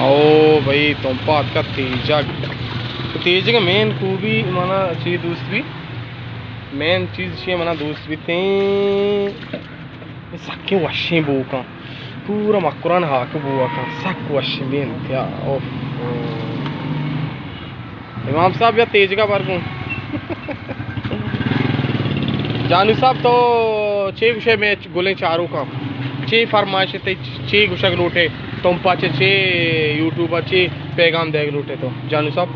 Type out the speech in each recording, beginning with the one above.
او بھئی، تمپ ءَ اتکا تیجگ۔ تیجگ ءِ مین خوبی منا چی دوست بی؟ مین چیز چی منا دوست بیتیں؟ سکیں وشیں بوکاں، پورا مکران ہاک بوکاں، سک وشیں بی انتہا۔ اوف۔ امام صاحب، یا تیجگا بر گوں۔ جانو صاحب، تو چے گوشے مئے گلیں چاروکاں؟ چے فرمائش تئی، چے گوشگ لوٹے؟ تمپ ءَ چہ چے یوٹیوب ءَ چے پیغام دیگ لوٹے تو؟ جانو صاحب،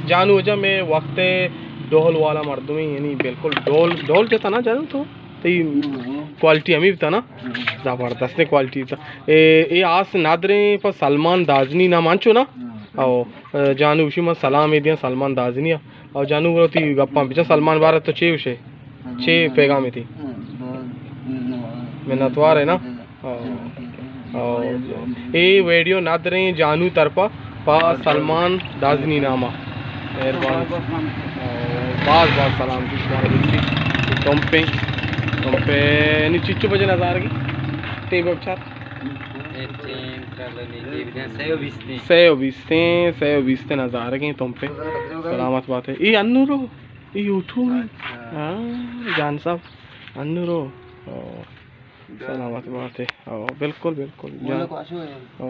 جانو اجا مئے وقت ءِ ڈول والا مردمے، یعنی بالکل ڈول، ڈول جتا نا جانو تو؟ تئی کوالٹی ہمے بیتا نا؟ زبردستیں کوالٹی بیتا۔ اے، اے آس ندریں پہ سلمان دازنی نام انچو نا؟ او، جانو گوشی من سلامے دیاں سلمان دازنی ءَ۔ او جانو برو تئی گپاں بچا، سلمان بارہ تو چے گوشے؟ چے پیغامے تئی؟ منتوار ئے نا؟ او۔ او۔ اے ویڈیو ندریں جانو طرفا پہ سلمان دازنی ناما۔ مہربانی۔ او، باز باز سلام جی شمارا بچی۔ تمپیں، تمپے، نی چچو بجے نظارگی؟ ٹیم بچار۔ سئے و بیستیں، سئے و بیستیں نظارگیں تمپے۔ سلامت بات ئے۔ اے انورو، اے یوٹیوب ہے۔ ہاں، جان صاحب، انورو۔ او، سلامت بات ئے۔ او، بالکل، بالکل۔ جان۔ او۔